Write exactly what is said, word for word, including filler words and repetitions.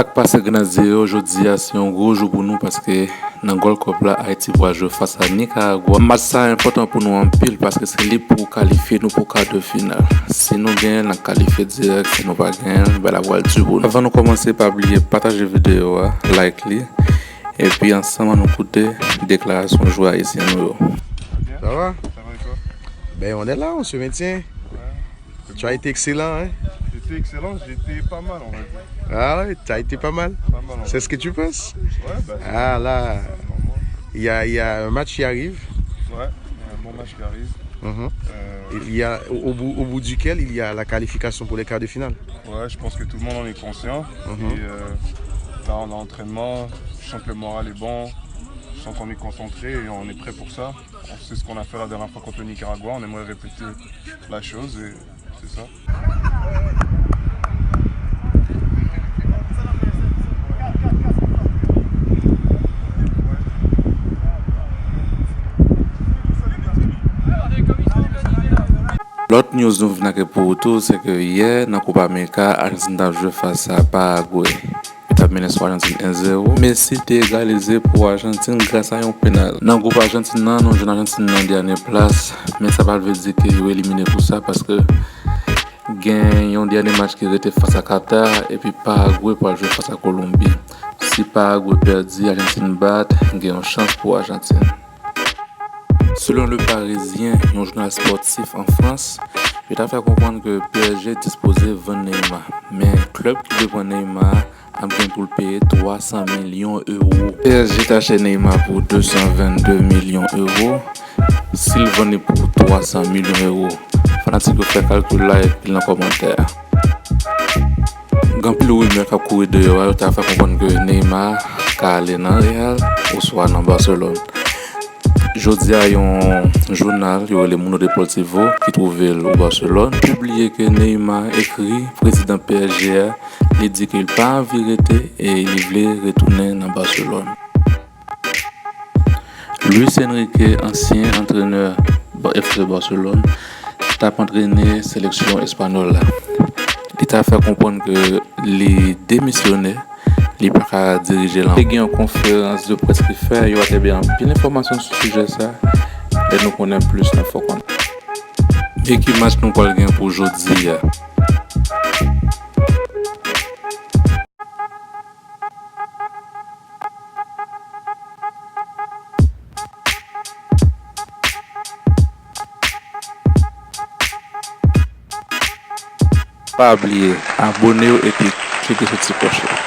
Sa k pase, Grenadye yo? Jodi a se yon gwo jou pou nou paske nan Gold Cup la, Ayiti pral jwe fas a Nikaragwa. Match sa enpòtan pou nou anpil paske se li pou kalifye nou pou kadde final. Si nou genyen, n ap kalifye dirèk. Si nou pa genyen, bagay la pral di pou nou. Avan nou kòmanse, pa bliye pataje videyo a, like li, epi ansanm an nou koute deklarasyon jwè ayisyen nou yo. Ça va? Ça va et toi? Ben, on est là, on se maintient. Ouais. Tu as été excellent, hein? J'étais excellent, j'étais pas mal, on va dire. Ah ouais, t'as été pas mal. Pas mal, on va dire. C'est ce que tu penses? Ouais, bah, c'est normal. Ah là, il y a, il y a un match qui arrive. Ouais, il y a un bon match qui arrive. Mhm. Euh, il y a, au, au bout, au bout duquel il y a la qualification pour les quarts de finale. Ouais, je pense que tout le monde en est conscient. Mhm. Et, euh, là, on a entraînement, je sens que le moral est bon, je sens qu'on est concentré et on est prêt pour ça. On sait ce qu'on a fait la dernière fois contre le Nicaragua, on aimerait répéter la chose et c'est ça. Lòt news nou vin ak pou ou tou, se ke yè nan Copa America, Ajantin t ap jwe fas a Paragwe. Yo t ap mennen sou Ajantin en zewo. Messi te egalize pou Ajantin gras a yon penal. Nan gwoup Ajantin nan, nou jwenn Ajantin nan dènye plas, men sa pa vle di ke yo elimine pou sa, paske gen yon dènye match ki rete fas a Katar, epi Paragwe pral jwe fas a Kolonbi. Si Paragwe pèdi, Ajantin bat, gen yon chans pou Ajantin. Selon Le Parisien, yon jounal spòtif an Frans, yo ta fè konprann ke P S G dispoze vann Neymar, men klèb ki vle pran Neymar a ap gen pou l peye twa san milyon ewo. P S G ta chè Neymar pou de san vennde milyon ewo, si l vann li pou twa san milyon ewo. Fanatik yo fè kalkil la epi l nan kòmantè a. Gen anpil rimè k ap kouri deyò a, yo ta fè konprann ke Neymar ka ale nan Real oswa nan Barcelone. Jodi a, yon jounal yo rele Mundo Deportivo, ki twouve l o Barcelone, pibliye ke Neymar ekri prezidan P S G a, li di ke l pa anvi rete e li vle retounen nan Barcelone. Luis Enrique, ansyen antrenè Ba-, F C Barcelone, t ap antrene seleksyon espanyòl la. Li ta fè konprann ke li demisyone, li pa ka dirije l ankò. Te gen yon konferans de près ki fè, yo atibye anpil enfòmasyon sou sijè sa, e nou konnen plis nan Fò Konnen. E ki match nou pral gen pou jodi a? Pa bliye abone w epi klike sou ti klòch la.